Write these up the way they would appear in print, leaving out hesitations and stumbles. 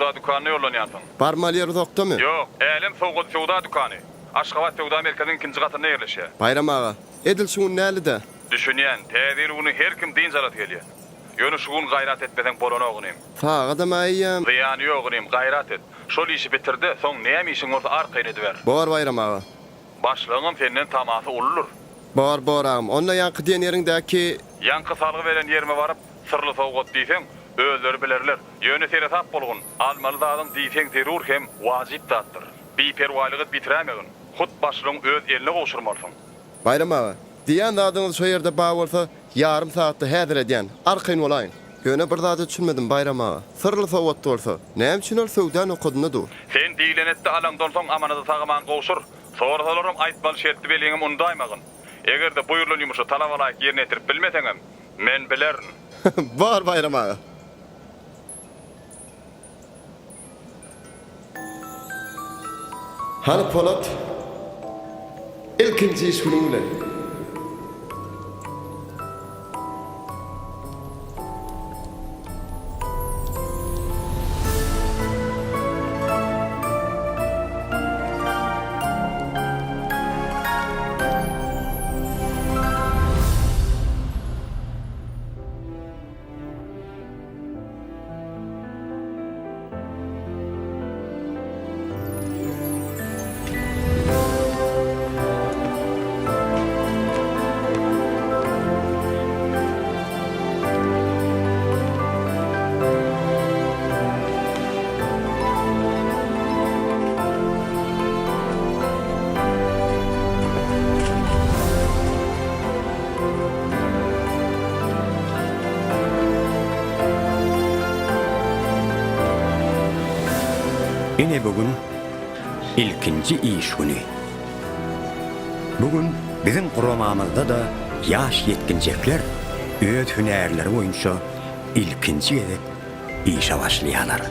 söwda dükanyna ýollanýansyň. Barmaly ýer uzakdamy? Ýok, Älem sowgady söwda dükany. Aşgabat söwda merkeziniň ikinji gatynda ýerleşýär. Baýram aga, edil şu gün däldi-dä. Düşünýän, Täze ýyl güni her kim dynç alasy gelýär. Ýöne şu gün gaýrat etmeseň bolanok inim. Sagadam-a eýýäm. Zyýany ýok inim, gaýrat et. Şol işi bitir-de, soň näme işiň bolsa arkaýyn ediber. Bor Baýram aga. Başlygyňam senden tamasy uludyr. Bor, bor agam. Onda ýaňky diýen ýeriňdäki. Ýaňky salgy beren ýerime baryp, syrly sowgat diýseň, özleri bilerler. Ýöne seresap bolgun, almaly zadyň diýseň zerur hem wajyp zatdyr. Biperwaýlyk edip ýitiräýmegin. Hut başlygyň öz eline gowşurmalysyň. Baýram aga, diýýän zadyňyz şo ýerde bar bolsa, ýarym sagatda häzir edýän. Arkaýyn bolaýyň. Ýöne bir zada düşünmedim, Baýram aga. Syrly sowgat bolsa, näme üçin ol söwda nokadynda dur? Sen diýlen etdi alaňdan soň amanady sag-aman gowşur. Sorasalaram aýtmaly şertli belgiňem undaýmagyn. Eger-de buýrulan ýumuşy talabalaýyk ýerine ýetirip bilmeseňem, men bilerin. Bor, Baýram aga. Hany Polat, ilkinji iş günüň bilen. Ine bu gün ilkinji iş güni. Bu gün biziň guramamyzda-da ýaş ýetginjekler öz hünärleri boýunça ilkinji gezek işe başlaýarlar.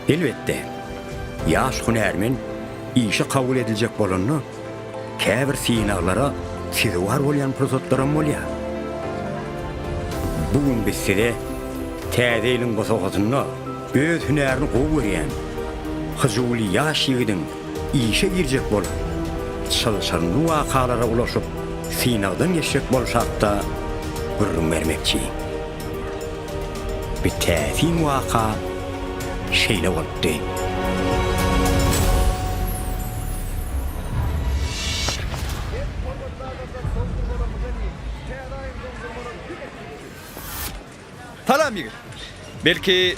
Elbetde, ýaş hünärmen işe kabul ediljek bolanda, käbir synaglara sezewar bolýan pursatlaram bolýar. Bu gün biz size Täze ýylyň bosagasynda öz hünärini gowy görýän, hyjuwly ýaş ýigidiň işe girjek bolup, çylşyrymly wakalara ulaşyp, synagdan geçjek bolşy hakda gürrüň bermekçi. Bu täsin waka şeýle bolupdy. Salam ýigit. Belki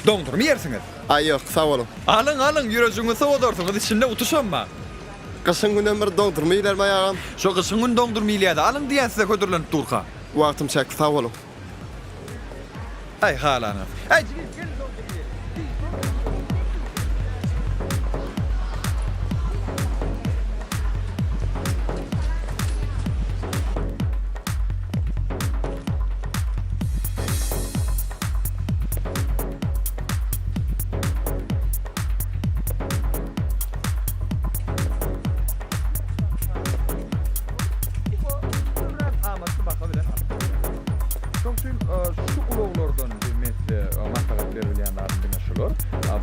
doňdurma iýersiňiz? Aý ýok, sag boluň. Alyň, alyň, ýürejigiňizi sowadarsyňyz, içinde utuşam bar. Gyşyň günem bir doňdurma iýilermi aý agam? Şo gyşyň güni doňdurma iýilýär-de, alyň diýýän size hödürlenip durka. Wagtym çäkli, sag boluň. Aý halanyňyz. Aý jigim, geliň doňdurma iýeliň. Amatly baha bilen alyp bolýar. Şoň üçin şu ulaglardan men size maslahat berilýän zadym diňe şular.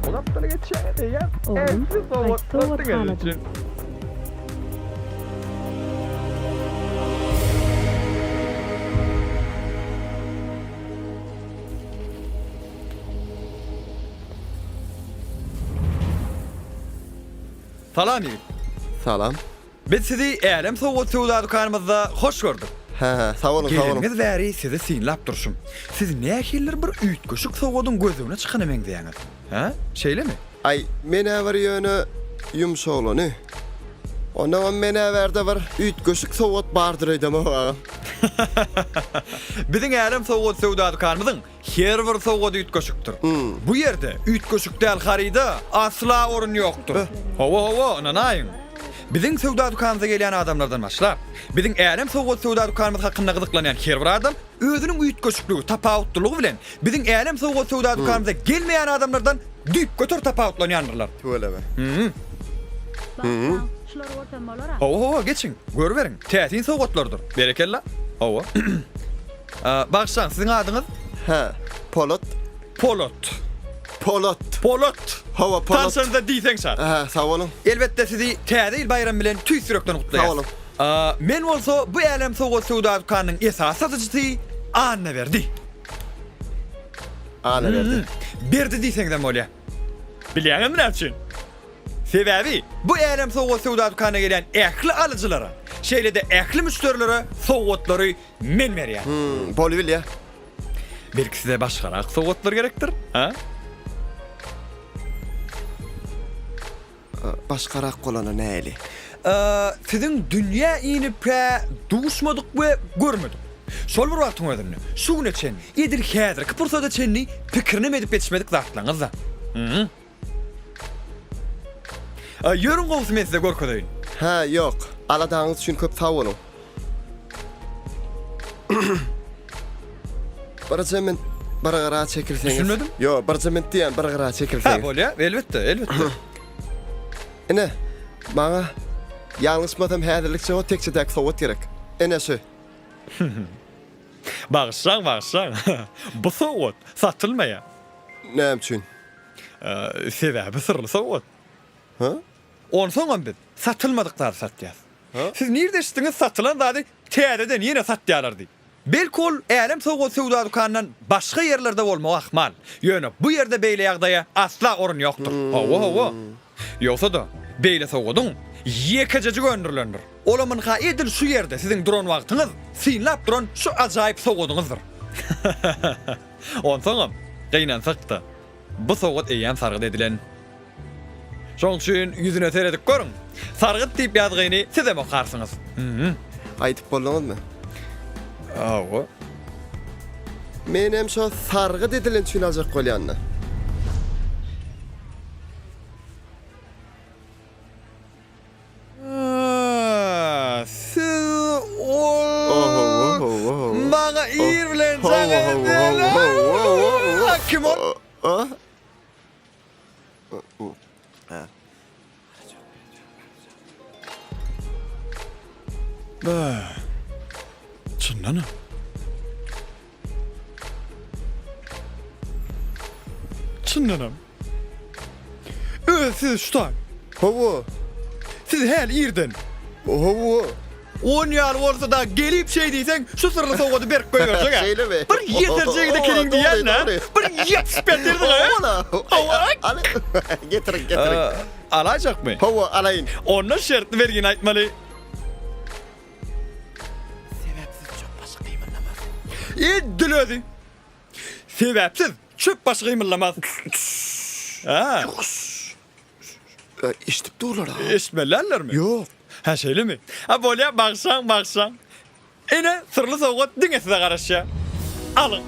Bu gapdala geçýäňiz eýýäm Oglum, ähli haýsy sowgatlar sowgat diňe siz haladyň? üçin. Salam ýigit. Salam. Biz sizi Älem sowgat söwda dükanymyzda hoş gördük. Hä, sag boluň, sag boluň. Geleniňiz bäri sizi synlap durşum. Siz nähilidir bir üýtgeşik sowgadyň gözlegine çykana meňzeýäňiz. Hä? Şeýlemi? Aý, men-ä bir ýöne ýumşak oglany. Onnoňam men-ä bärde bir üýtgeşik sowgat bardyr öýdemok agam. Biziň Älem sowgat söwda dükanymyzyň Her bir sowgat üýtgeşikdir. Bu ýerde üýtgeşik däl haryda asla orun ýokdur. Hawa, hawa, ynanaýyň. Biziň söwda dükanymyza gelýän adamlardan başlap, biziň Älem sowgat söwda dükanymyz hakynda gyzyklanýan her bir adam özüniň üýtgeşikligi, tapawutlylygy bilen biziň Älem sowgat söwda dükanymyza gelmeýän adamlardan düýpgöter tapawutlanýandyrlar. Tüweleme. Bagyşlaň, şulary görsem bolar-a? Hawa, hawa, geçiň, görüberiň. Täsin sowgatlardyr. Berekella. Hawa. Bagyşlaň, siziň adyňyz? Hä, Polat. Polat. Polat. Polat. Hawa, Polat. Tanşanyňyza diýseň şat. Hä, sag boluň. Elbetde sizi Täze ýyl baýramy bilen tüýs ýürekden gutlaýas. Sag boluň. Men bolsa bu Älem sowgat söwda dükanynyň esasy satyjysy Annaberdi. Annaberdi. Berdi diýseňizem bolýar. Bilýäňizmi näme üçin? Sebäbi bu Älem sowgat söwda dükanyna gelýän ähli alyjylara, şeýle-de ähli müşderilere sowgatlary men berýän. Bolubilýär. Belki size başgarak sowgatlar gerekdir, a? Başgarak bolany näli? Siziň dünýä inip-hä duşmadyk we görmedik. Şol bir wagtyň özünde, şu güne çenli, edil häzirki pursada çenli pikirinem edip ýetişmedik zatlaryňyz-da. Ýörüň gowusy men size görkezeýin. Hä, ýok. Aladaňyz üçin köp sag boluň. Birje mint bir gyra çekilseňiz. Düşünmedim. Ýok, birje mint diýýän, bir gyra çekilseňiz. Hä, bolýa, elbetde, elbetde. Ine, maňa ýalňyşmasam häzirlikçe o tekjedäki sowgat gerek. Ine şu. Bagyşlaň, bagyşlaň. Bu sowgat satylmaýar. Näme üçin? Sebäbi syrly sowgat. Hä? Onsoňam biz satylmadyk zady satýas. Hä? Siz nirde eşitdiňiz satylan zady täzeden ýene satýarlar diýip. Belki ol Älem sowgat söwda dükanyndan başga ýerlerde bolmagy ahmal. Ýöne bu ýerde beýle ýagdaýa asla orun ýokdur. Hawa, hawa. Ýogsa-da, beýle sowgadyň ýekejejigi öndürilendir. Olam ynha edil şu ýerde siziň duran wagtyňyz synlap duran şu ajaýyp sowgadyňyzdyr. Onsoňam, gynansak-da, bu sowgat eýýäm sargyt edilen. Şoň üçin ýüzüne seredip görüň. Sargyt diýip ýazgyny sizem okarsyňyz. Aýdyp bolduňyzmy? Hawa. Menem şo sargyt edilen üçin aljak bolýan-da. Siz ol maňa ir bilen jaň eden. Kim ol? Çyndanam. Çyndanam. Öz siz şu taý. Hawa. Siz häli irden. Hawa. On ýaly bolsa-da gelip şeý diýseň, şu syrly sowgady berip goýberjek-ä. Şeýlemi? Bir ýeserjegi-de keliň diýýän-dä. Bir ýetişip ýatyrdyň-a. Hawa. Aly, getiriň, getiriň. Alaýjakmy? Hawa, alaýyn. Onda şertli bergini aýtmaly. Sebäpsiz çöp başy gymyldamaz. Edil özi. Sebäpsiz çöp başy gymyldamaz. Hä. Eşidip durlar-a. Eşitmelilermi? Ýok. Hä, şeýlemi? Ha, bolýa, bagyşlaň, bagyşlaň. Ine, syrly sowgat diňe size garaşýar. Alyň.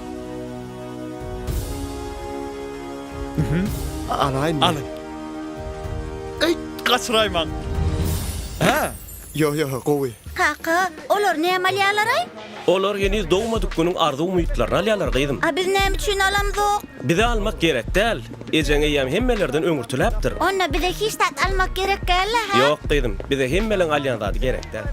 Alaýynmy? Alyň. Eý, gaçyraýmaň. Hä? Ýok, ýok, gowy. Kaka, olar näme alýarlar-aý? Olar heniz dogmadyk günüň arzuw-umytlaryny alýarlar, gyzym. A biz näme üçin alamzok? Bize almak gerek däl. Ejeň eýýäm hemmelerden öňürtiläpdir. Onda bize hiç zat almak gerek däl-le, hä? Ýok, gyzym, bize hemmeleň alýan zady gerek däl.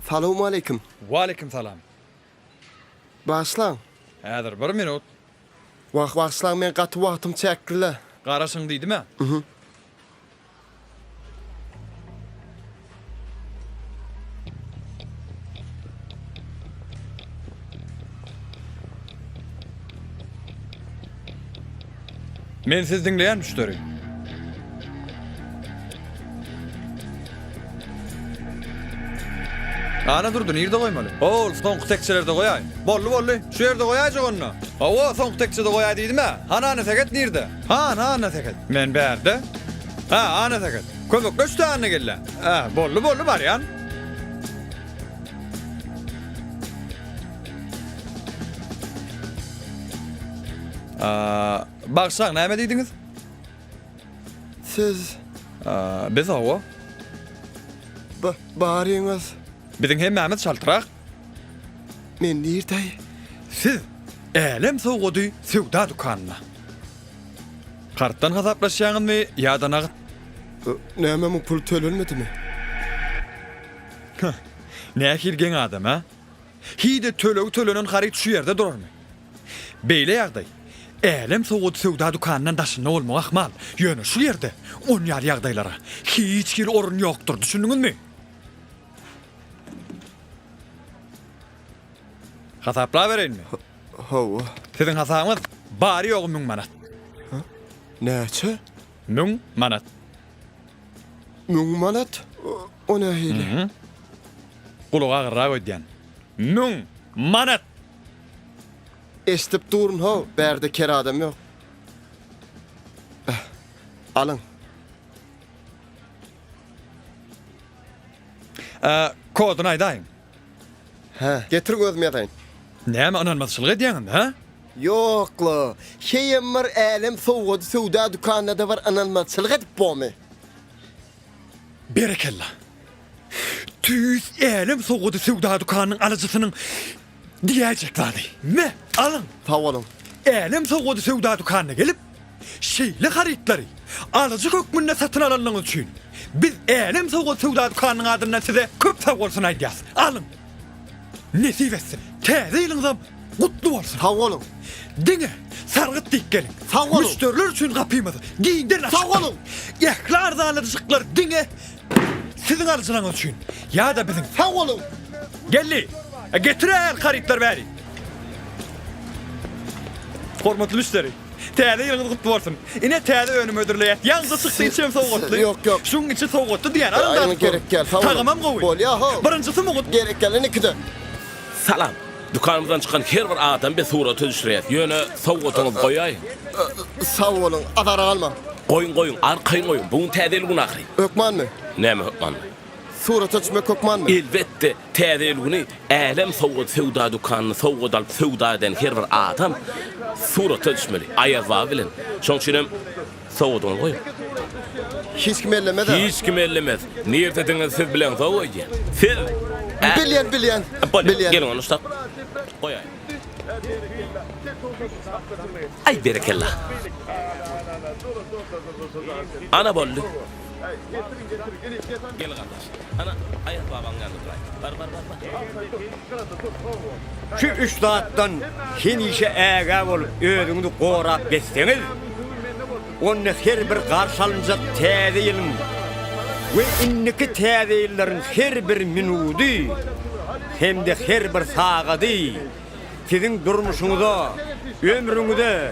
Salowmaleýkim. Waleýkim salam. Bagyşlaň. Häzir bir minut. Wah, bagyşlaň, men gaty wagtym çäkli-le. Garaşyň diýdim-ä. Men sizi diňleýän müşderi. Ana durdy, nirde goýmaly? Hol, soňky tekjelerde goýaý. Boldy, boldy. Şu ýerde goýaýjak onda. Hawa, soňky tekjede goýaý diýdim-ä. Hany Annasähet nirde? Hany Annasähet? Men bärde. Hä, Annasähet. Kömekleş-dä Annagellä. Hä, boldy, boldy, barýan. Bagyşlaň, näme diýdiňiz? Siz. Biz hawa. Baryňyz. Biziň hemmämiz çaltrak. Men nirde? Siz Älem sowgady söwda dükanynda. Kartdan hasaplaşýaňyzmy ýa-da nagt? Näme muň puly tölenmedimi? Heh, nähili geň adam, a? Hiý-de tölegi tölenen haryt şu ýerde durarmy? Beýle ýagdaý Älem sowgady söwda dükanyndan daşynda bolmagy ahmal, ýöne şu ýerde on ýaly ýagdaýlara hiç hili orun ýokdur, düşündiňizmi? Hasaplabereýinmi? Hawa. Siziň hasabyňyz bary-ýogy müň manat. Näçe? Müň manat. Müň manat? O nähili? Gulagy agyrrak öýdýän. Müň manat! Eşidip durun how, bärde ker adam ýok. Alyň. Koduny aýdaýyň. Hä, getir gözüm ýazaýyn. Näme ynanmazçylyk edýäňiz, hä? Ýok-la, heýem bir älem sowgady söwda dükanynda-da bir ynanmazçylyk edip bormy? Berekella! Tüýs älem sowgady söwda dükanynyň alyjysynyň diýäýjek zady. Me, alyň! Sag boluň. Älem sowgady söwda dükanyna gelip, şeýle harytlary alyjy hökmünde satyn alanlygyňyz üçin, biz Älem sowgady söwda dükanynyň adyndan size köp sagbolsun aýdýas. Alyň! Nesip etsin! Täze ýylyňyzam gutly bolsun! Sag boluň! Diňe sargyt diýip geliň! Sag boluň! Müşderiler üçin gapymyz giňden açykdyr! Sag boluň! Ähli arzanladyşyklar diňe siziň alyjylaryňyz üçin ýa-da biziň. Sag boluň! Geldi! Getir-ä harytlary bäri! Hormatly müşderi! Täze ýylyňyz gutly bolsun! Ine täze önüm hödürleýäs. Ýaňja çykdy içem sowgatly. Ýok ýok. Şuň içi sowgatly diýýän. Alyň dadyp görüň. Gerek däl sag boluň. Tagamam gowy. Bolýa how. Birinjisi mugut. Gerek däl indikide. Salam. Dükanymyzdan çykan her bir adamy biz surata düşürýäs. Ýöne sowgatyňyzy goýaýyň. Sag boluň. Azara galmaň. Goýuň goýuň. Arkaýyn goýuň. Bu gün täze ýyl güni ahyry. Hökmanmy? Näme hökmanmy? Surata düşmek hökmanmy? Elbetde, Täze ýyl güni Älem sowgat söwda dükanynda sowgat alyp söwda eden her bir adam surata düşmeli, Aýaz baba bilen. Şonuň üçin hem sowgadyňyzy goýuň. Hiç kim ellemez-ä. Hiç kim ellemez. Nirdediňiz siz bileňzok öýdýän. Siz Ä. Bilýän, bilýän. Bolýar, Bilýän. geliň onda ştak. Goýaýyň. Aý berekella. Ana boldy. Gel gardaş. Ana, Aýaz babaň ýanynda duraý. Bar, bar, bar, bar. Şu üç zatdan hemişe ägä bolup özüňizi gorap gezseňiz, onda her bir garşy alynjak täze ýylyň we indiki täze ýyllaryň her bir minudy hem-de her bir sagady siziň durmuşyňyza, ömrüňize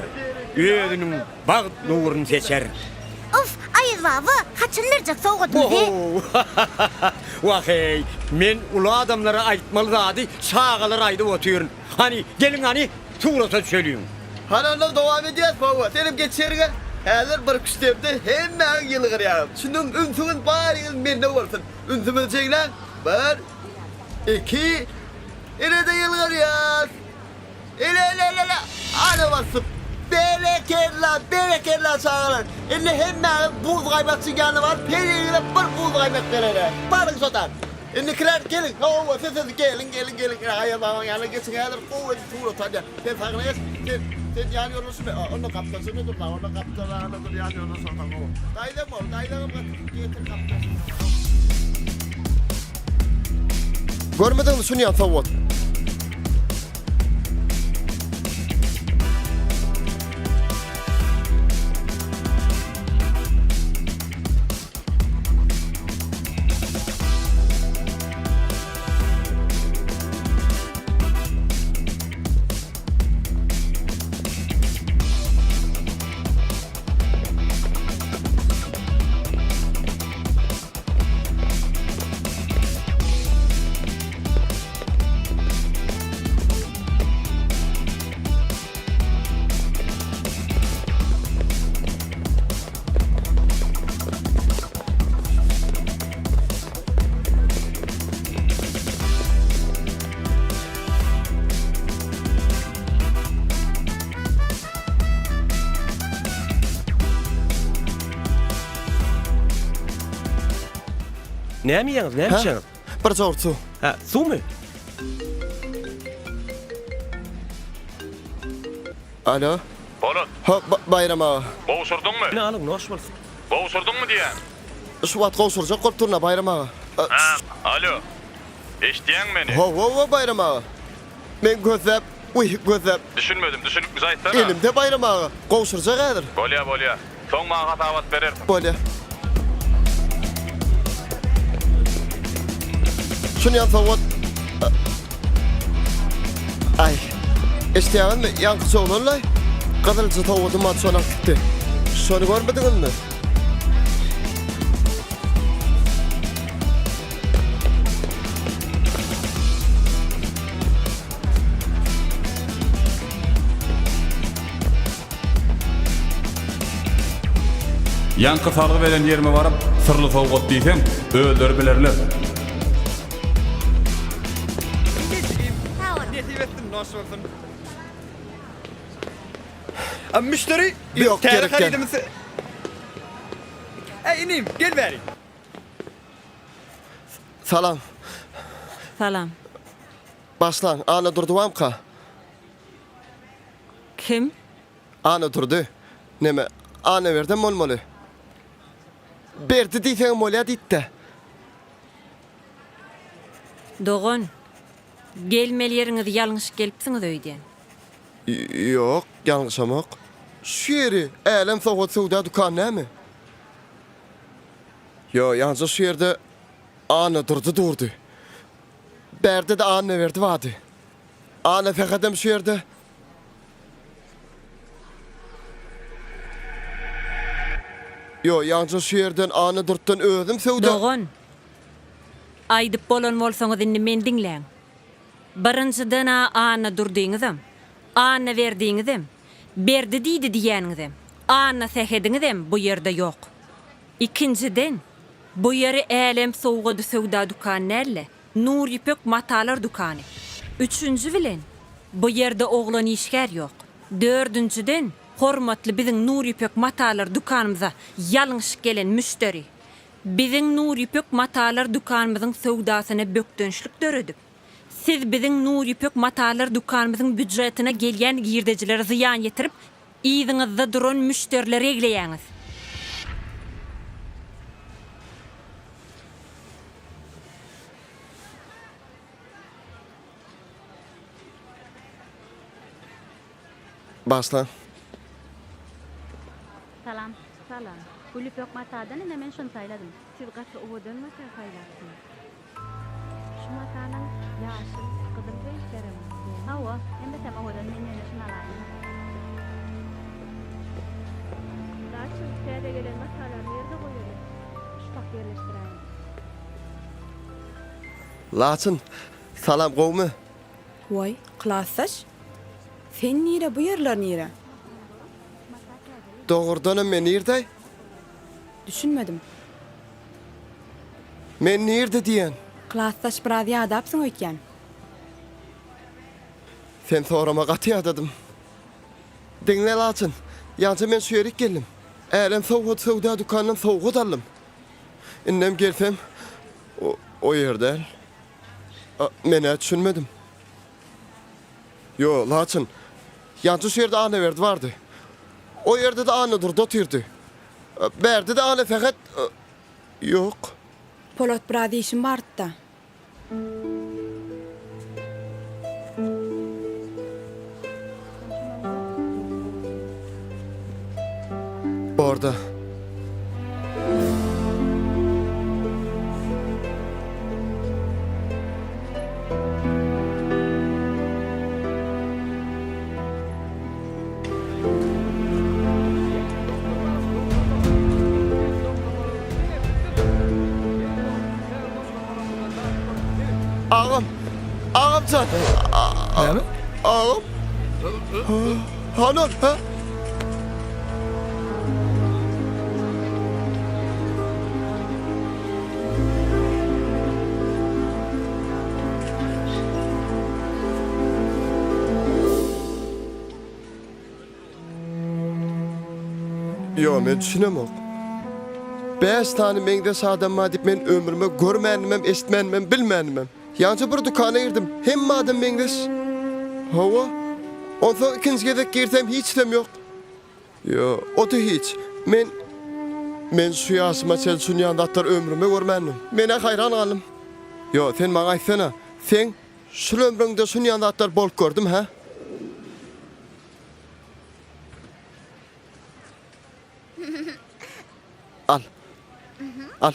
özüniň Bagt nuruny seçer. Uf, Aýaz baba, haçan berjek sowgadymyzy? Ohow! Wah-eý, men uly adamlara aýtmaly zady çagalara aýdyp otyryn. Hany, geliň hany, surata düşeliň. Hany ondan dowam edýäs baba, senem geç ýeriňe. Häzir bir küşdemde hemmäňiz ýylgyrýaňyz. Şundan ünsüňiz baryňyz mende bolsun. Ünsümizi jegläň. Bir, iki, ine-de ýylgyrýas. Ele-ele-ele-ele! Ana basyp! Berekella! Berekella çagalar! Indi hemmäňiz buz gaýmakçyň ýanyna baryp, her biriňize bir buz gaýmak bererin. Baryň şodan! Indikiler geliň! Hawa, siz siz geliň, geliň, geliň. Ine, Aýaz babaň ýanyna geçiň häzir gowy edip surat alýan. Sen sagyna geç. Sen, sen ýan ýoldaşymy? Onda gapdalçyny dur, onda gapdalragyna dur, ýan ýoldaş bolsaň gowy. Daýzam bol, daýzaňam gatyr, getir gapdalçyny. Görmediňmi şuny ýan sowgat. Näme iýýäňiz, näme içýäňiz? Bir jowur suw. Hä, suwmy? Alo. Polat. Ha, Baýram aga. Gowşurdyňmy? Ine alyň, noş bolsun. Gowşurdyňmy diýýän? Şu wagt gowşurjak bolup durun-a, Baýram aga. Hä, alo. Eşidýäňmi meni? Hawa, hawa, Baýram aga. Men gözläp, wiý, gözläp. Düşünmedim, düşüniklije aýtsana. Elimde Baýram aga, gowşurjak häzir. Bolýa, bolýa. Soň maňa hasabat berersiň. Bolýa. Şunýan sowgat. Aý. Eşidýäňizmi? Ýaňkyja oglanlaý. Gyzylja sowgadym bar, şony alyp gitdi. Şony görmediňizmi? Ýaňky salgy beren ýerime baryp, syrly sowgat diýseň, özleri bilerler. Nesip etsin, noş bolsun. A müşderi, biz Ýok, täze gerek däl. harydymyzy Äý, inim, gel bäri. Salam. Salam. Başlaň, Annadurdy bamka? Kim? Annadurdy. Neme, Annaberdem bolmaly. Berdi diýseňem bolýa diýdi-dä. Dogan, gelmeli ýeriňizi ýalňyş gelipsiňiz öýdýän. Ýok, ýalňyşamok. Şu ýeri Älem sowgat söwda dükany näme? Ýo, ýaňja şu ýerde Annadurdy durdy. Bärde-de Annaberdi bardy. Annasähedem şu ýerde. Ýo, ýaňja şu ýerden Annadurtdan özüm söwda. Dogan, aýdyp bolan bolsaňyz indi meni diňläň. Birinjiden-ä Annadurdyňyzam, Annaberdiňizem, Berdi diýdi diýýäniňizem, Annasähediňizem bu ýerde ýok. Ikinjiden, bu ýeri Älem sowgady söwda dükany däl-de, Nur ýüpek matalar dükany. Üçünji bilen, bu ýerde oglan işgär ýok. Dördünjiden, hormatly biziň Nur ýüpek matalar dükanymyza ýalňyşyp gelen müşderi, biziň Nur ýüpek matalar dükanymyzyň söwdasyna bökdençlik döredip, siz biziň Nur ýüpek matalar dükanymyzyň býujetine gelýän girdejilere zyýan ýetirip, yzyňyzda duran müşderileri egleýäňiz. Başla. Salam. Salam. Gül ýüpek matadan ine men şuny saýladym. Siz gaty owadan mata saýlapsyňyz. Şu matanyň ýaşyl, gyzyl reňklerem bar. Hawa, hemmesem owadan men ýöne şuny alaýyn. Laçyn, täze gelen matalary nirde goýaly? Şu tak ýerleşdiräýiň. Laçyn, salam gowmy? Waý, klasdaş? Sen nire, bu ýerler nire? Dogrudanam men nirdeý? Düşünmedim. Men nirde diýen? Klasdaş biraz ýadapsyň öýtýän. Sen sorama gaty ýadadym. Diňle Laçyn, ýaňja men şu ýerik geldim. Älem sowgat söwda dükanyndan sowgat aldym. Indem gelsem o ýer däl. Men-ä düşünmedim. Ýo, Laçyn, ýaňja şu ýerde Annaberdi bardy. O ýerde-de Annadurdy otyrdy. Bärde-de Annasähet ýok. Polat biraz işim bardy-da. Borda. Agam! Agam jan! Näme? Agam! Hany ol, ha? Ýo, men düşünemok. Bäş sany meňzeş adam bar diýip men ömrüme görmänimem, eşitmänimem, bilmänimem. Ýaňja bir dükana girdim, hemme adam meňzeş. Hawa. Onsoň ikinji gezek girsem hiçisem ýok. Ýo, o-da hiç. Men Men şu ýaşyma çenli şunýan zatlary ömrüme görmändim. Men-ä haýran galdym. Ýo, sen maňa aýtsana, seň şul ömrüňde şunýan zatlar bolup gördümi, hä? Al. Al.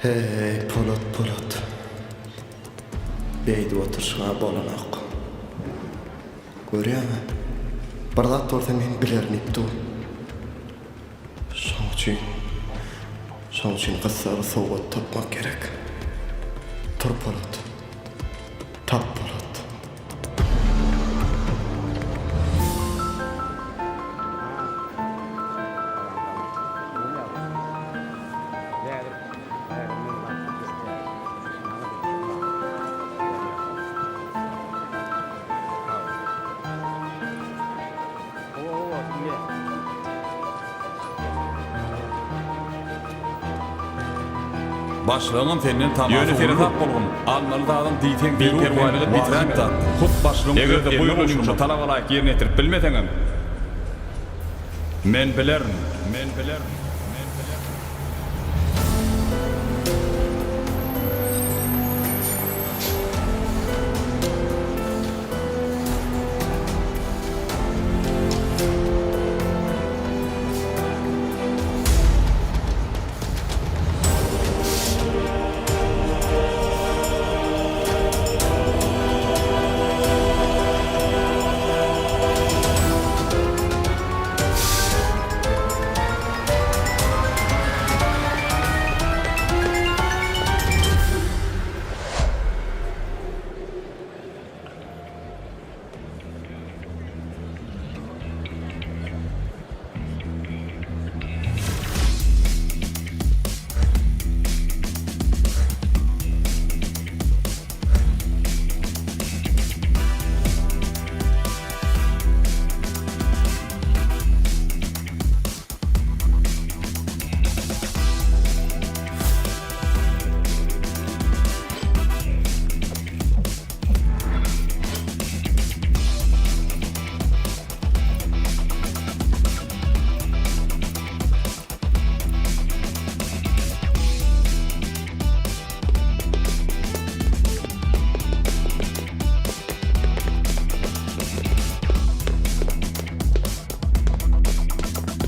Heý, Polat, Polat. Beýdip oturyşyň-a bolanok. Görýäň-ä, bir zat bolsa men bilerin diýip dur. Şoň üçin, şoň üçin gyssagly sowgat tapmak gerek. Tur, Polat. Tap, Polat. Başlygyňam senden tamasy Ýöne seresap bolgun, almaly zadyň diýseň zerur hem wajyp zat. Hut başlygyň Eger-de buýrulan ýumşy talabalaýyk ýerine ýetirip bilmeseňem, men bilerin, men bilerin, men bilerin.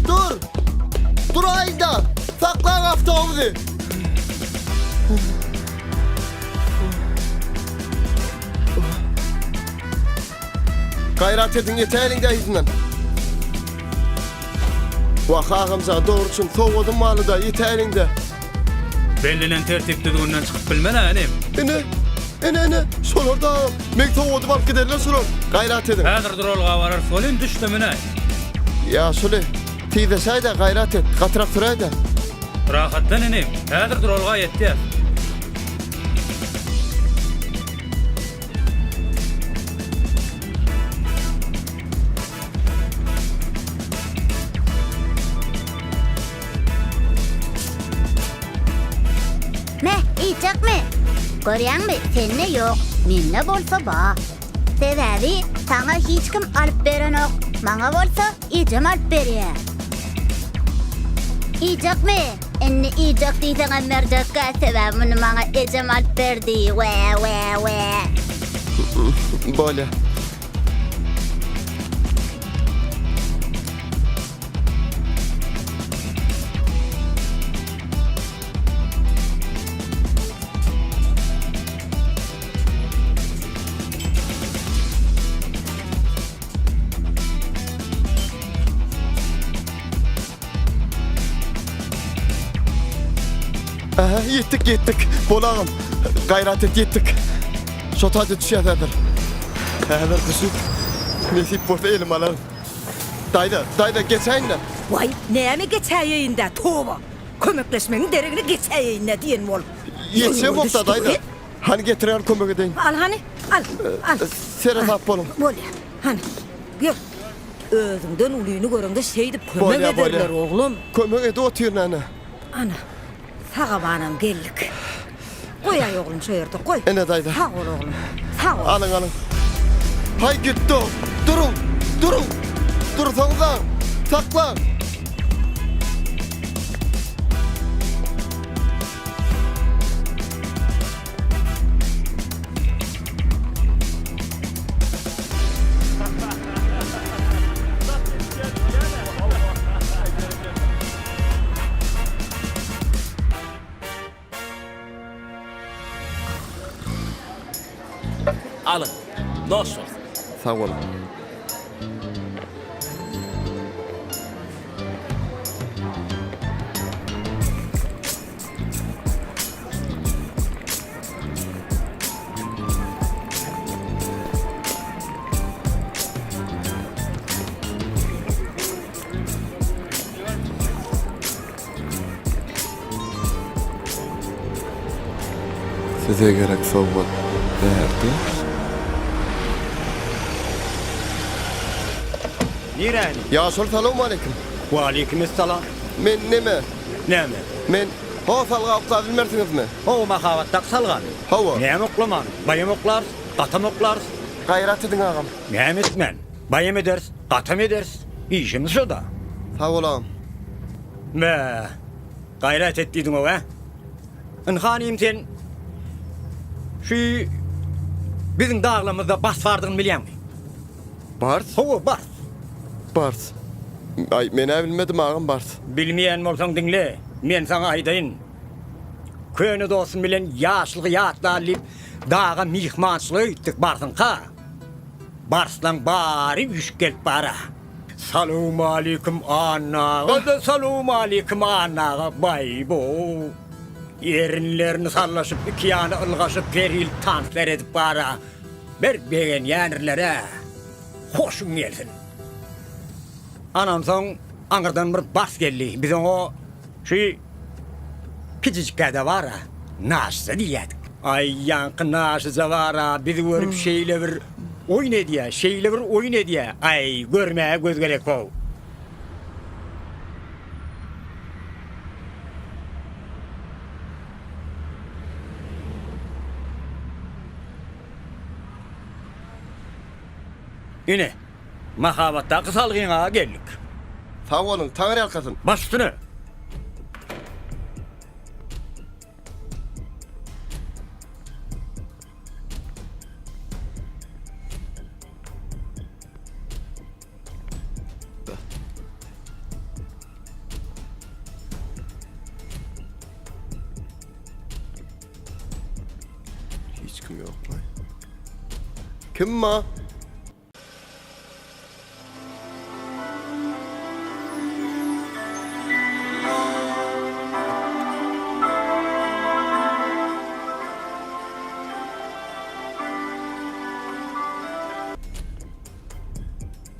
Dur! Duraýyň-da! Saklaň awtobusy! Gaýrat ediň ýetäýeliň-dä yzyndan. Wah agamjan dogruçyn sowgadym barly-da ýetäýeliň-dä. Bellenen tertip-düzgünden çykyp bilmen-ä inim. Ine, ine, ine, şolar-da agam. Meň sowgadymy alyp giderler şolar. Gaýrat ediň. Häzir duralga bararys welin düş-de münäý. Ýaşuly, tizleşäý-dä, gaýrat et, gatyrak süräý-dä. Rahatlan inim, häzir duralga ýetýäs. Me, iýjekmi? Görýäňmi, sende ýok, mende bolsa bar. Sebäbi saňa hiç kim alyp berenok, maňa bolsa ejem alyp berýär. Iýjekmi? Indi iýjek diýseňem berjekgä, sebäbi muny maňa ejem alyp berdi. We, we, we. Bolýa. Aha, ýetdik, ýetdik. Bol agam. Gaýrat et, ýetdik. Şo taýda düşýäs häzir. Häzir düşüp, nesip bolsa elime alaryn. Daýza, daýza, geçäýin-dä. Waý, näme geçäýeýin-dä, toba! Kömekleşmegiň deregine geçäýeýin-dä diýen bolup. Ýetişemok-da, daýza. Hany getirer kömek edeýin. Al hany, al, al. Seresap boluň. Bolýar. Hany, gel. Özüňden ulyny göreňde şeýdip kömek Bolýar, bolýar. ederler, oglum. Kömek edip otyryn ene. Ana, sag-amanam geldik. Goýaý oglum şo ýerde, goý. Ene daýza. Sag bol oglum, sag bol. Alyň, alyň. Haý gitdi o. Duruň, duruň. Dursaňyza! Saklaň! Alyň, noş bolsun. Sag boluň. Size gerek sowgat bärde. Niräni? Ýaşuly salowmaleýkim. Waleýkimessalam. Men neme? Näme? Men ho salga okla bilmersiňizmi? Ho mahabatdaky salgamy? Hawa. Näme oklamany? Baýam oklarys, gatam oklarys. Gaýrat ediň agam. Näme etmän? Baýam ederis, gatam ederis. Işimiz şo-da. Sag bol agam. Bä, gaýrat et diýdiň-ow, hä? Ynha inim sen şu biziň daglarymyzda bars bardygyny bilýäňmi? Bars? Hawa, bars. Bars. Aý, men-ä bilmedim agam bars. Bilmeýän bolsaň diňle, men saňa aýdaýyn. Köne dostum bilen ýaşlygy ýatlaly diýip, daga myhmançylyga gitdik barsyňka. Barslaň bary üýşüp gelip bara. Salowmaleýkim Anna aga-da salowmaleýkim Anna aga baý-bow. Erinlerini sallaşyp iki ýana ylgaşyp her hili tanslar edip bara. Bir begenýänirler-ä. Hoşuň gelsin. Anamsoň aňyrdan bir bars geldi. Biz oňa Şu kiçijikkä-de bar-a, Naşyja diýýärdik. Aý, ýaňky Naşyja bar-a, bizi görüp şeýle bir oýun edýär, şeýle bir oýun edýär. Aý, görmäge göz gerek-ow. Ine, mahabatdaky salgyňa geldik. Sag boluň, Taňryýalkasyn. Baş üstüne! Hiç kim ýokmy? Kim ba?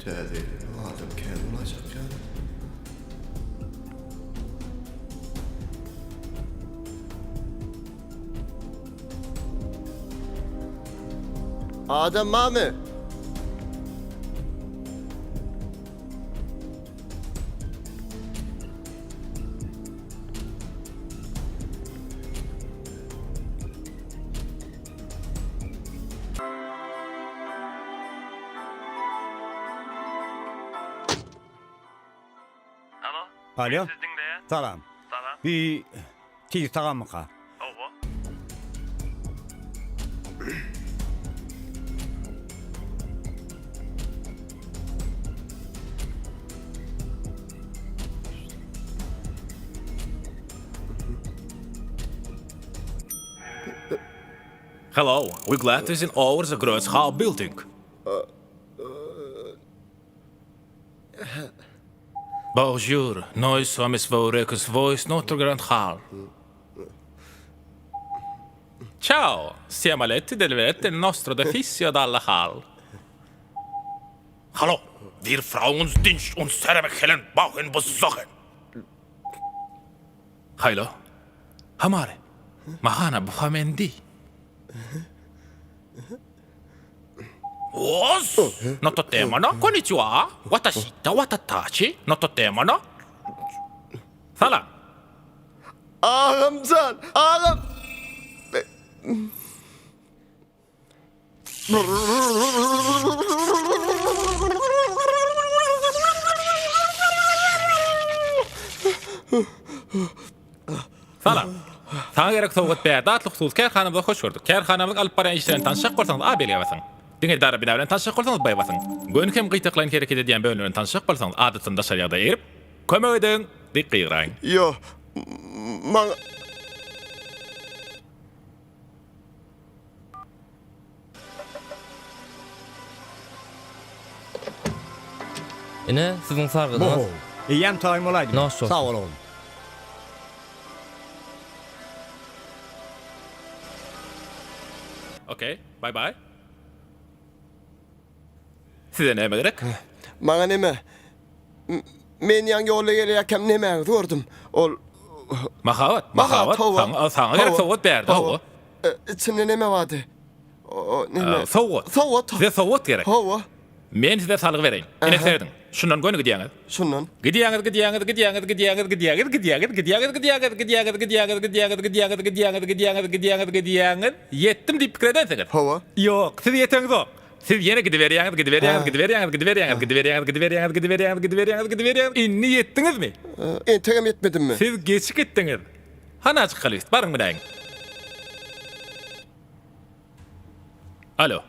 Täze ýyl adam kän bolaýjak ýaly. Adam barmy? Alo. Salam. Salam. Bir tiz tagammyka? Hawa. Hello, we glad to in our the Gross Hall building. Bonjour, noi somos Vaurecus Voice Notre Grand Hall. Ciao, siamo letti del vedete il nostro defissio dalla Hall. Hallo, wir Frauen uns uns serbe helen bauen besochen. Haýlo. Hamare. Mahana bu men di. Oz! Nototemano, konnichiwa. Watashi da watatachi. Nototemano. Salam. Agamjan, agam. Salam. Saňa gerek sowgat bärde atly hususy kärhanamyza hoş gördük. Kärhanamyzyň alyp barýan işleri bilen tanyşjak bolsaňyz A belgä basyň. Diňe edara bina bilen tanyşjak bolsaňyz B basyň. Göni hem gytaklaýyn hereket edýän bölüm bilen tanyşjak bolsaňyz adatdan daşary ýagdaýa girip, Kömek ediň! diýip gygyraýyň. Ýo, maňa. Ine, siziň sargydyňyz. Bohow. Eýýäm taýyn bolaýdymy? Noş bolsun. Sag bol oglum. Okey, baý baý. Size näme gerek? Maňa neme? Men ýaňy ýolda gelýärkäm nemäňizi gördüm. Ol Mahabat, mahabat. Saňa, saňa gerek sowgat bärde, hawa. Içinde neme bardy? O, neme? Sowgat. Sowgat. Size sowgat gerek. Hawa. Men size salgy bereýin. Ine serediň. Şundan göni gidýäňiz. Şundan. Gidýäňiz, gidýäňiz, gidýäňiz, gidýäňiz, gidýäňiz, gidýäňiz, gidýäňiz, gidýäňiz, gidýäňiz, gidýäňiz, gidýäňiz, gidýäňiz, gidýäňiz, gidýäňiz, gidýäňiz, gidýäňiz. Ýetdim diýip pikir edensiňiz. Hawa. Ýok, siz ýeteňzok. Siz ýene gidiberýäňiz, gidiberýäňiz, gidiberýäňiz, gidiberýäňiz, gidiberýäňiz, gidiberýäňiz, gidiberýäňiz, gidiberýäňiz, gidiberýäňiz. Indi ýetdiňizmi? Entegem ýetmedimmi? Siz geçip gitdiňiz. Hany açyk halyst, baryň münäýiň. Alo.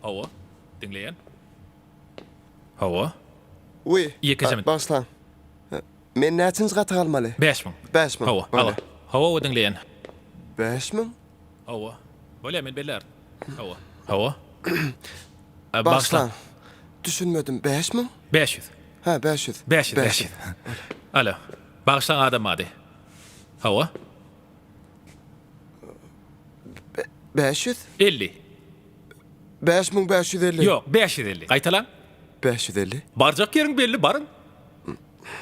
Hawa, diňleýän. Hawa. Wiý, Ýekeje minut. bagyşlaň. Men näçinji gata galmaly? 5000. 5000. Hawa, hawa. Hawa, hawa diňleýän. 5000? Hawa. Bolýar, men bellärin. Hawa. Hawa. Bagyşlaň. Düşünmedim. 5000? 500. Hä, 500. 500, 500. Alo. Bagyşlaň adam ady. Hawa. 500? 50. 5550. Ýok, 550. Gaýtalaň. 550. Barjak ýeriň belli, baryň.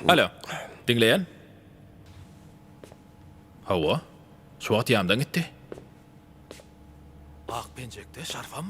Alo. Diňleýän. Hawa. Şu wagt ýandan gitdi. Ak penjekde şarfam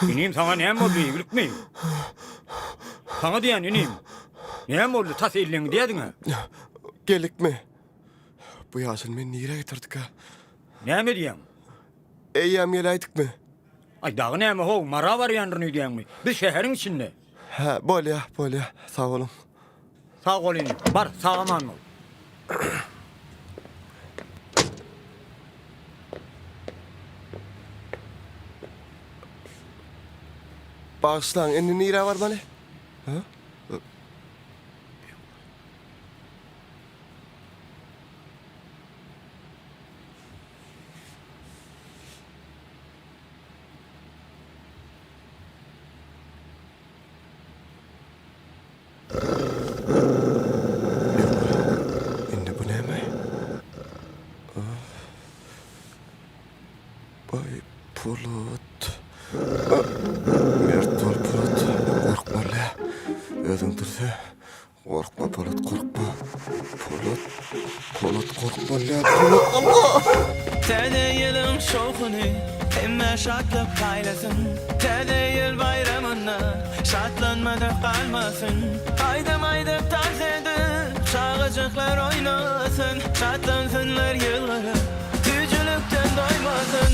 Inim saňa näme boldy ýiglikmi? Saňa diýen inim. Näme boldy tas elleňi diýediň-ä. Gelikmi? Bu ýaşuly meni nirä getirdikä? Näme diýýäň? Eýýäm geläýdikmi? Aý dagy näme how, Mara barýandyryn öýdýäňmi? Biz şäheriň içinde. Hä, bolýa, bolýa. Sag boluň. Sag bol inim. Bar, sag-aman bol. Bagyşlaň, indi nirä barmaly? Hä? Indi bu näme? Baý Polat. Mert bol Polat. Gorkma le. Özüň dürse. Gorkma Polat gorkma. Polat. Polat gorkma le. Polat Allah. Täze ýylyň şowhuny hemmä şatlyk paýlasyn Täze ýyl baýramynda şatlanmadyk galmasyn Aýdym aýdyp tans edip çagajyklar oýnasyn Şatlansynlar ýylgyryp süýjülikden doýmasyn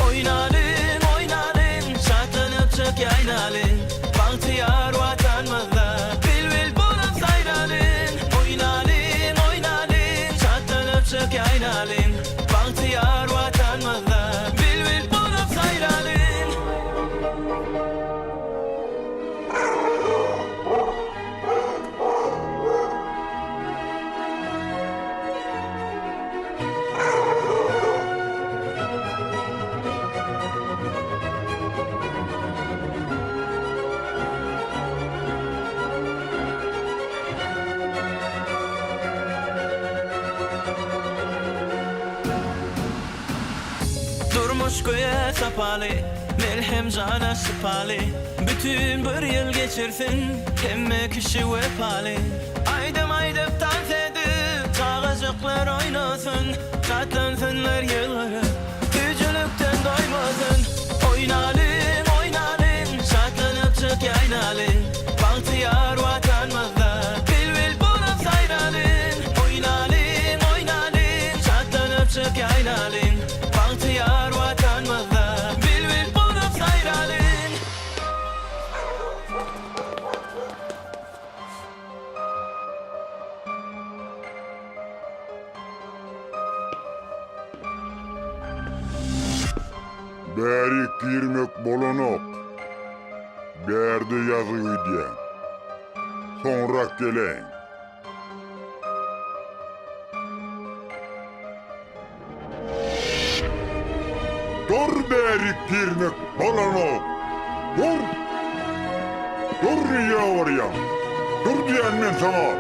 Oýnalyň oýnalyň şatlanyp çyk. ýaýnalyň Bagtyýar Watanymyzda bilbil bolup saýralyň Oýnalyň, oýnalyň, şatlanypjyk ýaýnalyň Bagtyýar Watanymyzda bilbil bolup saýralyň. Durmuş göýä sapaly, melhem jana şypaly, Bütin bir ýyl geçirsin hemme kişi wepaly. Aýdym aýdyp tans edip, çagajyklar oýnasyn, Şatlansynlar ýylgyryp, süýjülikden doýmasyn. Oýnalyň, oýnalyň, şatlanypjyk ýaýnalyň, Bagtyýar Watanymyzda bilbil bolup saýralyň. Oýnalyň, oýnalyň, şatlanypjyk ýaýnalyň, Bagtyýar Watanymyzda bilbil bolup saýralyň. Bärik girmek bolanok. Bärde ýazgy gidýär. Soňrak geläýiň. Dur bärik girmek bolanok. Dur! Dur nirä barýaň? Dur diýýän men saňa!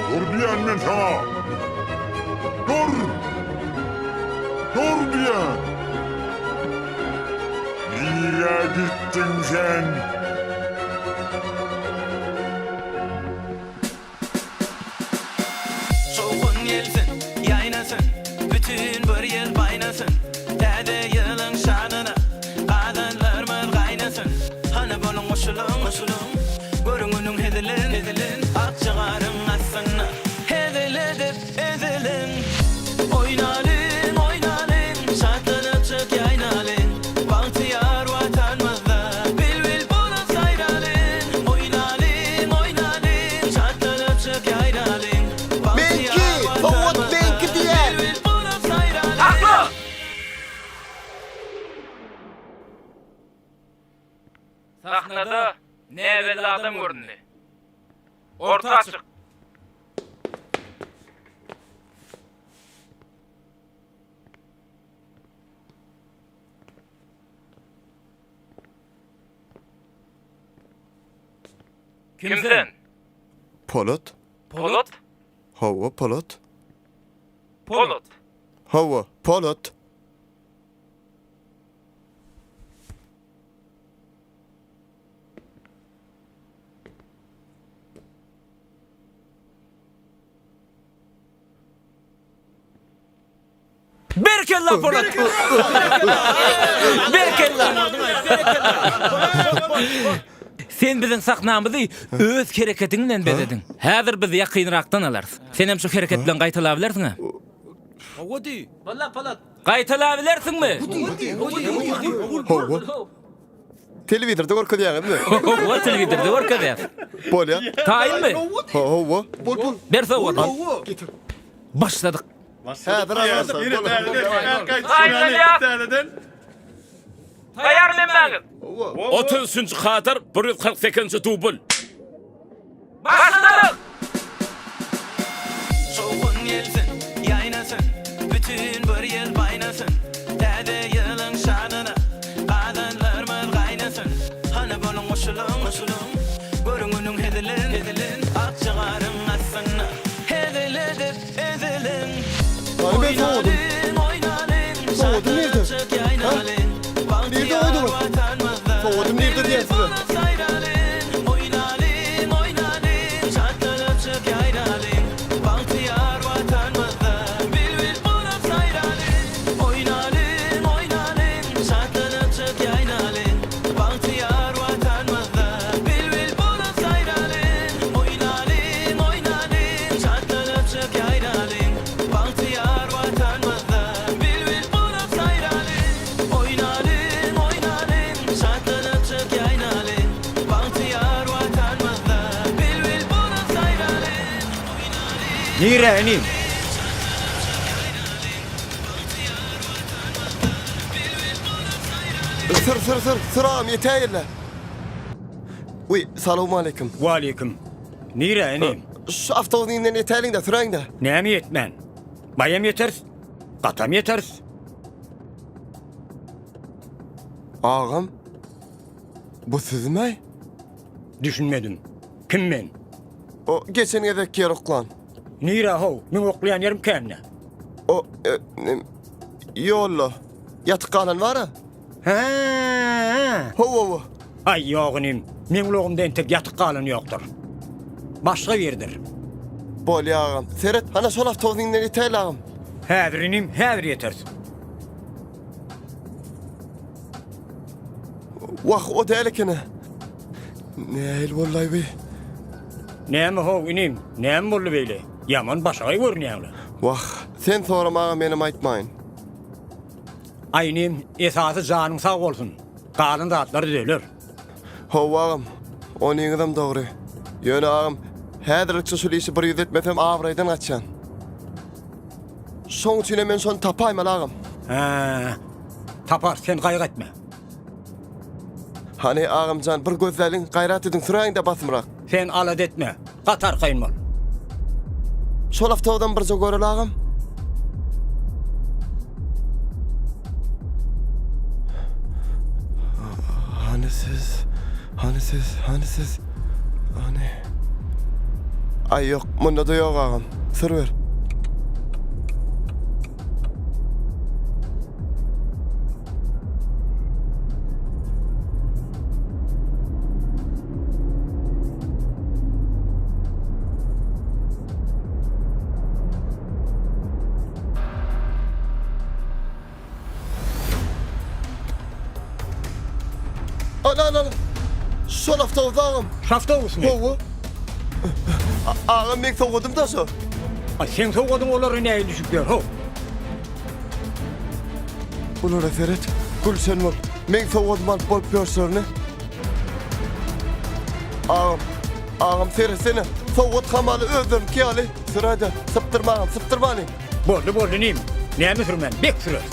Dur diýýän men saňa! Dur! Dur diýýän! Nirä gitdiň sen? Şowhun gelsin, ýaýnasyn, Bütin bir ýyl baýnasyn. Täze ýylyň şanyna Gazanlarymyz gaýnasyn. Hany boluň goşulyň, goşulyň, Görüň günüň hezilin, hezilin, Akja garyň astynda Hezil edip eziliň. Oýnalyň, oýnalyň, Şatlanypjyk ýaýnalyň. Bagtyýar Watanymyzda Bilbil bolup saýralyň. Oýnalyň, oýnalyň, Şatlanypjyk ýaýnalyň. Meňki, sowgat meňki diýýän. Bilbil bolup saýralyň. Sakla! Sahnada näbelli adam göründi. Orta çyk! Kim sen? Polat. Polat? Hawa, Polat. Polat. Hawa, Polat. Berekella Polat! Berekella! Sen biziň sahnamyzy öz hereketiň bilen bezediň. Häzir biz ýakynrakdan alarys. Senem şu hereket bilen gaýtalabilersiň-ä. Hawa diý. Walla Polat. Gaýtalabilersiňmi? Hawa. Telewizorda görkezýäňizmi? Hawa, telewizorda görkezýäs. Bolýa. Taýynmy? Hawa. Ber sowgady. Başladyk. Häzir alarys. Taýýarmy hemmäňiz? 33-nji kadr, 148-nji dubl. Başladyk! Şowhun gelsin, ýaýnasyn, Bütin bir ýyl baýnasyn. Täze ýylyň şanyna Gazanlarymyz gaýnasyn. Hany boluň goşulyň, goşulyň, Görüň günüň hezilin, hezilin, Akja garyň astynda Hezil edip eziliň. Hany men sowadym. Oýnalyň, oýnalyň, Sowadym nirde? Şatlanypjyk ýaýnalyň. Nirde Bagtyýar goýduňyz? Watanymyzda Sowadym nirde diýýän size. Saýralyň, oýnalyň, oýnalyň, şatlanyp. Nirä inim? Sür sür sür sür agam ýetäýeli. Wiý, salowmaleýkim. Waleýkim. Nirä inim? Şu awtobusyň yzyndan ýetäýeliň-dä, süräýiň-dä. Näme ýetmän? Baýam ýeteris, gatam ýeteris. Agam, bu sizmi? Düşünmedim. Kim men? O geçen gezek ýer oklan. Nirä how? Meň oklaýan ýerim kände. O e, ýolda ýatyp galan bar-a. Hä. Hawa-wa. Aý, ýok inim. Meň ulagymda entek ýatyk galan ýokdur. Başga biridir. Bolýa agam. Seret, hana şol awtobusyň inden ýetäýli agam. Häzir inim, häzir ýeteris. Wah, o däl eken-ä. Nähili boldy-aý bi? Näme how, inim, näme boldy beýle? Ýaman başagaý görünýäň-le. Wah, sen soramaga menem aýtmaýyn. Aý inim, esasy janyň sag bolsun. Galan zatlar düzeler. Hawa agam, onyňyzam dogry. Ýöne agam, häzirlikçe şul işi bir ýüz etmesem abraýdan gaçýan. Şoň üçinem men şony tapaýmaly agam. Hä, taparys, sen gaýgy etme. Hany agamjan bir gözläliň, gaýrat ediň süräýiňdä basymrak. Sen alada etme, gaty arkaýyn bol. Şol awtobusam birje göreli agam. Hany siz, hany siz, hany siz, hany. Aý ýok, munda-da ýok agam. Sür ber. Ana, ana, ana. Şol awtobus agam. Şu awtobusmy? Hawa. Agam meň sowgadym da şo. A seň sowgadyň olara nähili düşüp ýör, how? Bulara seret, gülşen bolup, meň sowgadymy alyp bolup ýörşlerini. Agam, agam seretsene, sowgat hamaly özlerinki ýaly. Süräýdä, sypdyrma agam, sypdyrmany. Boldy, boldy inim. Näme sürmän, bek süreris.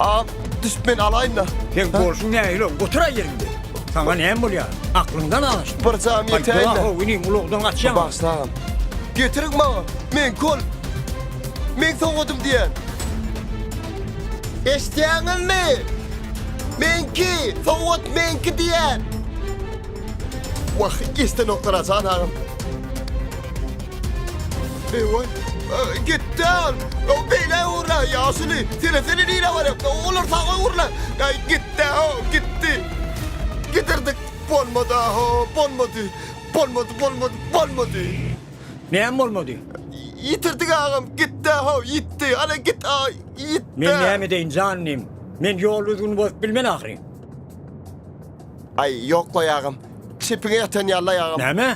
Agam, düşüp men alaýyn-da. Seň bolşuň nähili, oturaý ýeriňde. Saňa näme bolýar? Aklyňdan azaşdyň. Bir jam ýetäýin-dä. Aý, how, inim, ulagdan gaçýaň. Bagyşla agam. Getiriň maňa. Meňki ol. Meň sowgadym diýýän. Eşidýäňizmi? Meňki, sowgat meňki diýýän. Wah, eşidenoklar-a jan agam. Eý-waý, gitdi ol. Beýle öwrüle, ýaşuly. Seretsene nirä barýar. Olar saga öwrüle. Aý, gitdi-ow, gitdi. Gidirdik. Bolmady-a-how, bolmady. Bolmady, bolmady, bolmady. Näme bolmady? Ýitirdik agam, gitdi-ow, ýitdi. Ana, git, a, ýitdi. Men näme edeýin, jan inim? Men ýol düzgünini bozup bilmen ahyryn. Aý, ýok-laý agam. Çepiňe ýatan ýaly-laý agam. Näme?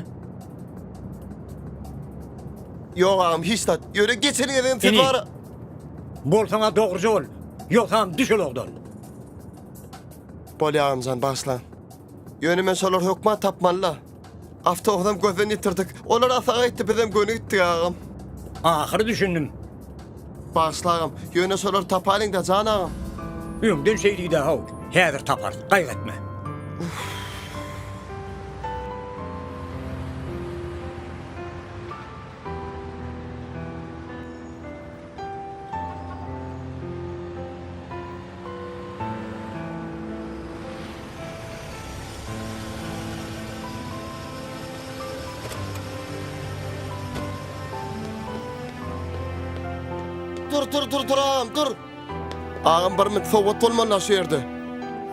Ýok agam, hiç zat. Ýöne geçen gezegem siz Ini, bar. Bolsaň-a dogruja bol. Ýogsam düş ulagdan. Bolýa agamjan, bagyşlaň. Ýöne men şolary hökman tapmaly-la. Awtobusam gözden ýitirdik. Olar asaga gitdi, bizem göni gitdik agam. Ahyry düşündim. Bagyşla agam, ýöne şolary tapalyň-da, jan agam. Öňden şeý diýdä-how. Häzir taparys, gaýgy etme. Dur dur dur dur agam dur. Agam bir minut sowgat bolmaly şu ýerde.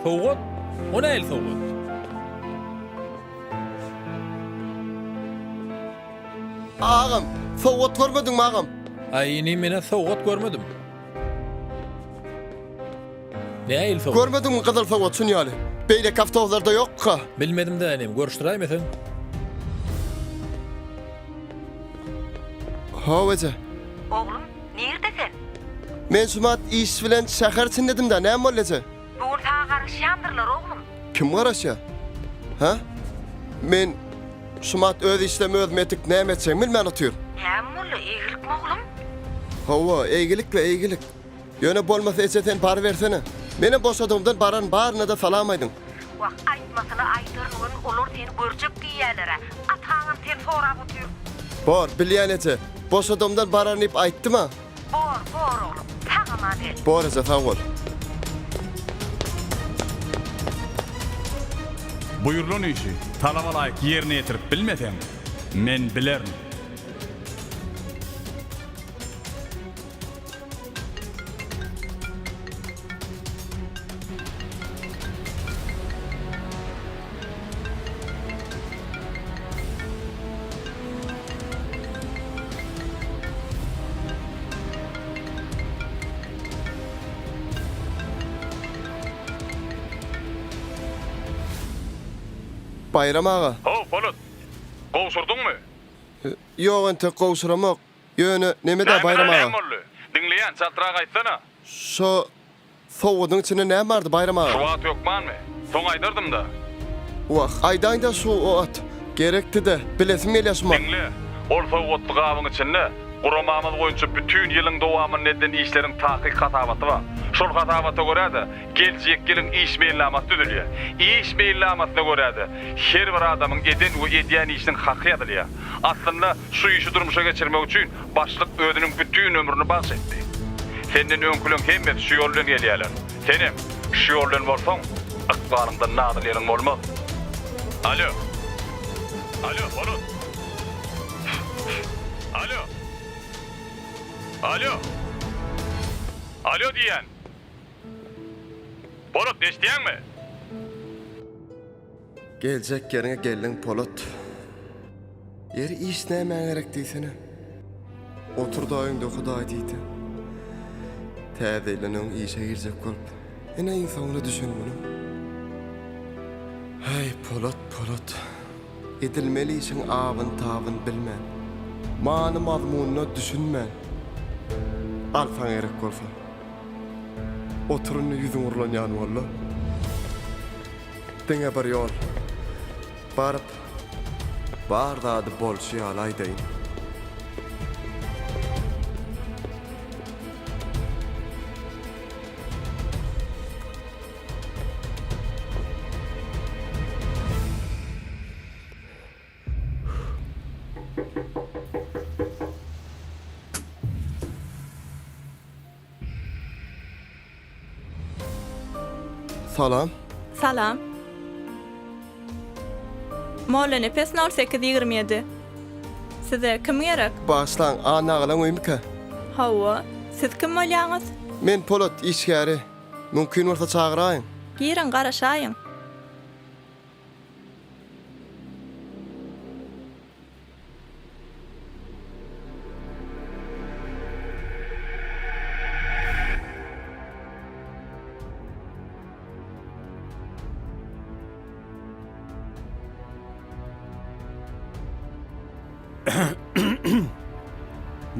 Sowgat? O nähili sowgat? Agam, sowgat görmediňmi agam? Aý inim menä sowgat görmedim. Nähili sowgat? Görmediňmi gyzyl sowgat şun ýaly. Beýleki awtobuslarda ýokka. Bilmedim-dä inim, görüşdiräýmeseň. Haw eje. Oglum, nirde sen? Men şumat iş bilen şäher içindedim-dä, näme boldy eje? Bu gün saňa garaşýandyrlar, oglum. Kim garaşýar? Hä? Men. Şumat öz işlem özüm etik näme etjegimi bilmän otyryn. Näme boldy, eýgilikmi oglum? Hawa, eýgilik-le, eýgilik. Ýöne bolmasa eje sen barybersene. Menem boşadygymdan bararyn baryna-da salam aýdyň. Wah, aýtmasyny aýdaryn welin olar seni görjek diýýäler-ä. Ataňam seni sorap otyr. Bor, bilýän eje. Boşadygymdan bararyn diýip aýtdym-a. Bor, bor oglum. Sag-aman gel. Bor eje, sag bol. Buýrulan işi talaba laýyk ýerine ýetirip bilmeseň, men bilerin. Baýram aga. How, Polat! Gowşurdyňmy? Ýok, entek gowşuramok. Ýöne, neme-dä, Baýram aga? Näme boldy? Diňleýän, çaltrak aýtsana. Şo sowgadyň içinde näme bardy, Baýram aga? Şu wagt hökmanmy? Soň aýdardym-da. Wah, aýdaýda şu wagt. Gerekdi-de, bilesim gelýär şu wagt. Diňle, ol sowgatly gabyň içinde guramamyz boýunça bütin ýylyň dowamynda edilen işleriň takyk hasabaty bar. Şol hasabata görä-de, geljek ýylyň iş meýilnamasy düzülýär. Iş meýilnamasyna görä-de, her bir adamyň eden we edýän işiniň haky ýazylýar. Aslynda, şu işi durmuşa geçirmek üçin başlyk özüniň bütin ömrüni bagş etdi. Senden öňküleň hemmesi şu ýol bilen gelýärler. Senem şu ýol bilen bolsaň, ykbalyňda nadyl ýeriň bolmaz. Alo. Alo, Polat. Alo. Alo. Alo diýýän. Polat, eşidýäňmi? Geljek ýeriňe geldiň Polat. Ýeri iş nämä gerek diýsene. Otur-da öýüňde Hudaý diýdi. Täze ýyldan öň işe girjek bolup, ine iň soňunda düşen günüm. Häý, Polat, Polat. Edilmeli işiň abyny-tabyny bilmän, many-mazmunyna düşünmän, alsaň gerek bolsa. Otur indi ýüzüň urlan ýaly boldy. Diňe bir ýol. Baryp, bar zady bolşy ýaly aýdaýyn. Salam. Salam. Mollanepes nol sekiz 27. Size kim gerek? Bagyşlaň, Anna agalaň öýümikä? Hawa. Siz kim bolýaňyz? Men Polat, işgäri. Mümkin bolsa çagyraýyň. Giriň, garaşaýyň.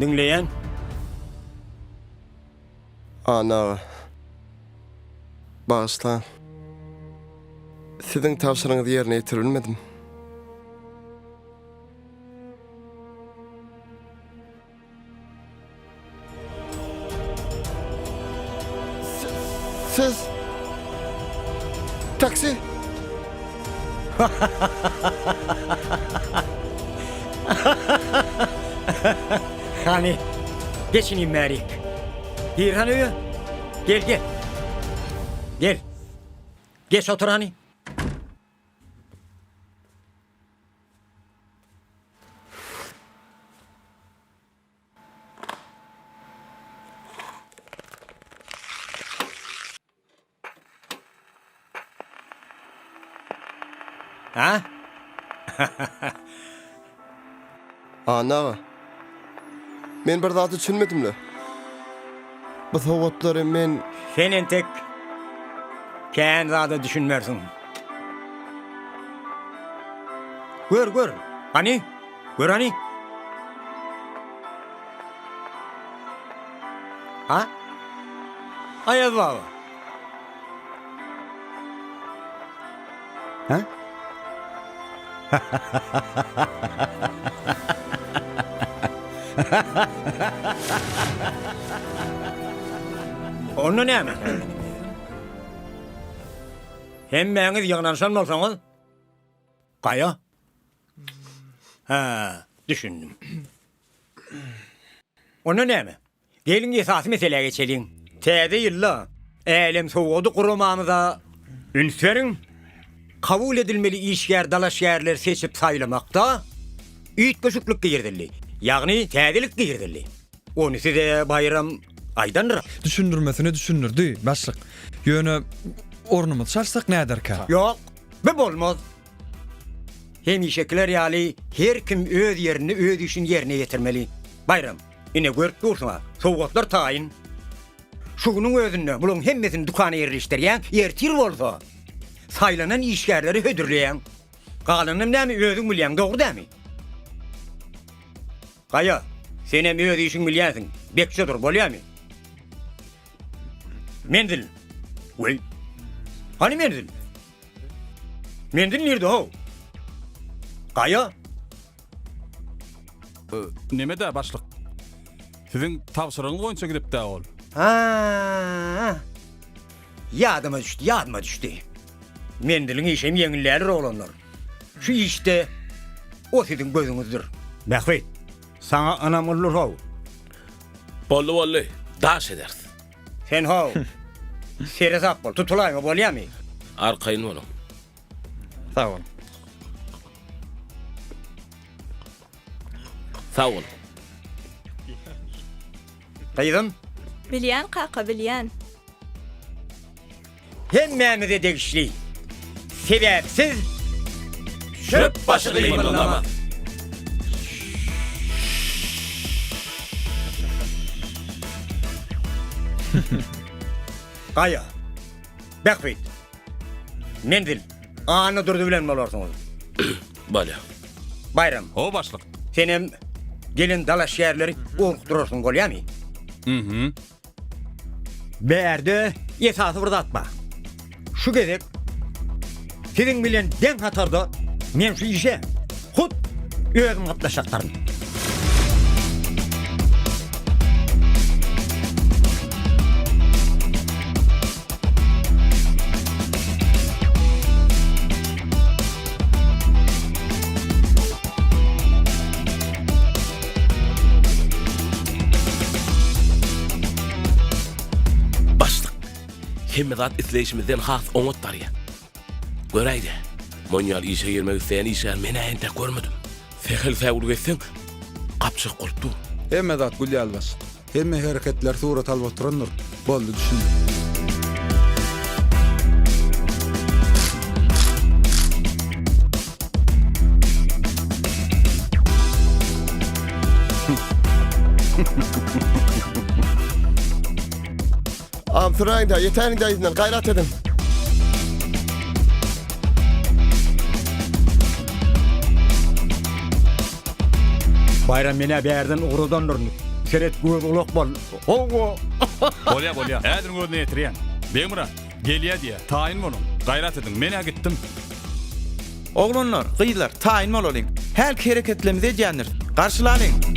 Diňleýän. Anna aga. Bagyşlaň. Siziň tabşyrygyňyzy ýerine ýetirip bilmedim. Siz Taksi Hany, geç inim bärik. Gir hany öýe. Gel, gel. Gel. Geç otur hany. Ha? Anna aga. Men bir zada düşünmedim-le. Bu sowgatlary men... Sen entek kän zada düşünmersiň. Gör, gör. Hany? Gör hany. Ha? Aýaz baba. Ha? Onda näme? Hemmäňiz ýygnanyşan bolsaňyz, Gaýa. Hä, düşündim. Onda näme? Geliň esasy meselä geçeliň. Täze ýylda Älem sowgady guramamyza üns beriň. Kabul edilmeli işgär dalaşgärleri seçip saýlamakda üýtgeşiklik girizildi. Ýagny täzelik girizildi. Ony size Baýram aýdandyr. Düşündirmesini düşündirdi, başlyk. Ýöne ornumyzy çalşsak näderkä? Ýok, bu bolmaz. Hemişekiler ýaly her kim öz ýerinde öz işini ýerine ýetirmeli. Baýram, ine görüp dursuň-a, sowgatlar taýyn. Şu günüň özünde bularyň hemmesini dükana ýerleşdirýäň, ertir bolsa saýlanan işgärlere hödürleýäň. Galanynam näme özüň bilýäň, dogry dämi? Gaýa, senem öz işiňi bilýänsiň, bekje dur, bolýamy? Menzil. Weý. Hany menzil? Menzil nirde how? Gaýa. Neme-dä, başlyk? Siziň tabşyrygyňyz boýunça gidip-dä ol. Ha-a. Ýadyma düşdi, ýadyma düşdi. Menziliň işem ýeňil däldir, oglanlar. Şu işde o siziň gözüňizdir. Bähbit, saňa ynam uludyr how. Boldy, boldy. Daş ederis. Sen how, seresap bol, tutulaýma, bolýamy? Arkaýyn boluň. Sag boluň. Sag boluň. Gyzym. Bilýän kaka, bilýän. Hemmämize degişli. Sebäpsiz Çöp başy gymyldamaz. Gaýa. Bähbit. Menzil. Annadurdy bilen bolarsyňyz. Bolýa. Baýram. Ho başlyk. Senem gelen dalaşgärleri orukdurarsyň bolýamy? Mhm. Bärde esasy bir zat bar. Şu gezek siziň bilen deň hatarda men şu işe hut özüm gatnaşjakdyryn. Başlyk, hemme zat isleýşimizden has oňat barýar. Göräý-dä, munýaly işe girmek isleýän işgär men-ä entek görmedim. Sähel säwlik etseň, gapjak bolup dur. Hemme zat gül ýaly başlyk. Hemme hereketleri surata alyp oturandyr. Boldy düşündim. Am süräýiň-dä, ýetäýiň-dä yzyndan, gaýrat ediň. Baýram menä bärden ugradandyryn. Seret göz gulak bol. Howwa. Bolýa bolýa. Häziriň özüne ýetirýän. Begmyrat, gelýä diýä. Taýyn boluň. Gaýrat ediň. Men-ä gitdim. Oglanlar, gyzlar, taýyn bolalyň. Hälki hereketlerimizi edýändiris. Garşylalyň!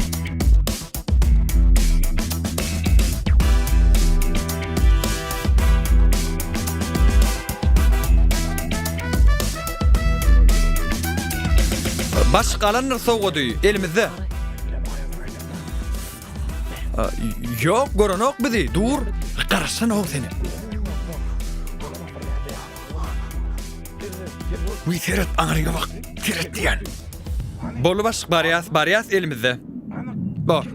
Başlyk alandyr sowgady elimizde. Ýok, görenok bizi. Dur. Garaşsana-ow senem. Wiý seret aňryňa bak. Seret diýýän. Boldy başlyk barýas, barýas elimizde. Bor.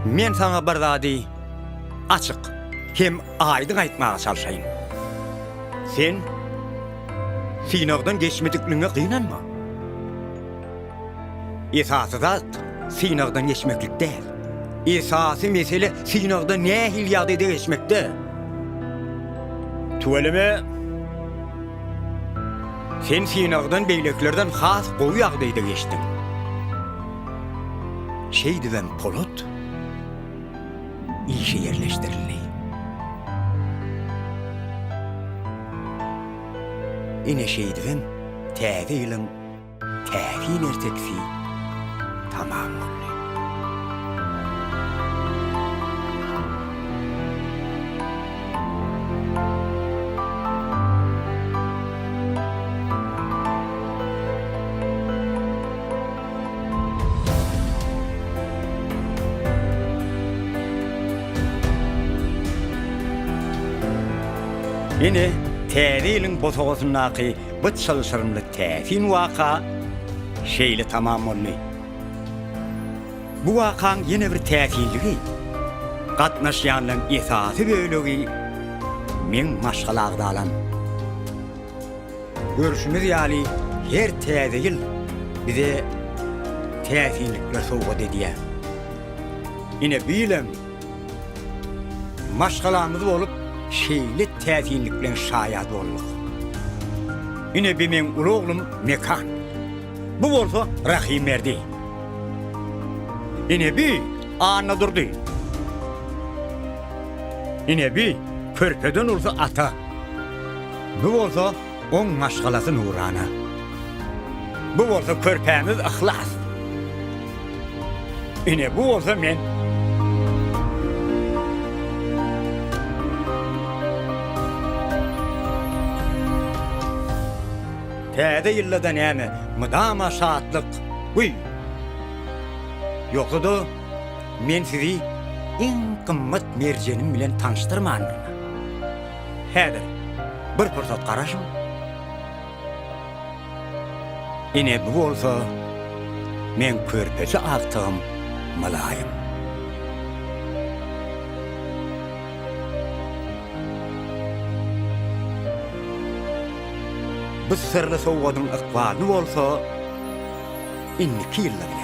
Men saňa bir zady açyk hem aýdyň aýtmaga çalşaýyn. Sen synagdan geçmedikligiňe gynanma. Esasy zat synagdan geçmeklik däl. Esasy mesele synagdan nähili ýagdaýda geçmekde. Tüweleme. Sen synagdan beýlekilerden has gowy ýagdaýda geçdiň. Şeýdibem Polat işe ýerleşdirildi. Ine şeýdibem täze ýylyň täsin ertekisi tamam boldy. Ine, Täze ýylyň bosagasyndaky bu çylşyrymly täsin waka şeýle tamam boldy. Bu wakaň ýene bir täsinligi, gatnaşýanlaryň esasy bölegi meň maşgala agzalam. Görşümiz ýaly, her Täze ýyl bize täsinlikler sowgat edýär. Ine, bu ýyl hem maşgalamyz bolup şeýle täsinlikleň şaýady bolduk. Ine, bi meň uly oglum Mekan. Bu bolsa Rahymberdi. Ine, bi Annadurdy. Ine, bi körpeden ulusy Ata. Bu bolsa oň maşgalasy Nurana. Bu bolsa körpämiz Yhlas. Ine bu bolsa men. Täze ýylda-da näme, mydama şatlyk, guý. Ýogsa-da, men sizi iň gymmat merjenim bilen tanyşdyrmandyryn. Häzir, bir pursat garaşyň. Ine, bu bolsa meň körpeje agtygym Mylaýym. Bu syrly sowgadyň ykbalyny bolsa indiki ýylda bileris.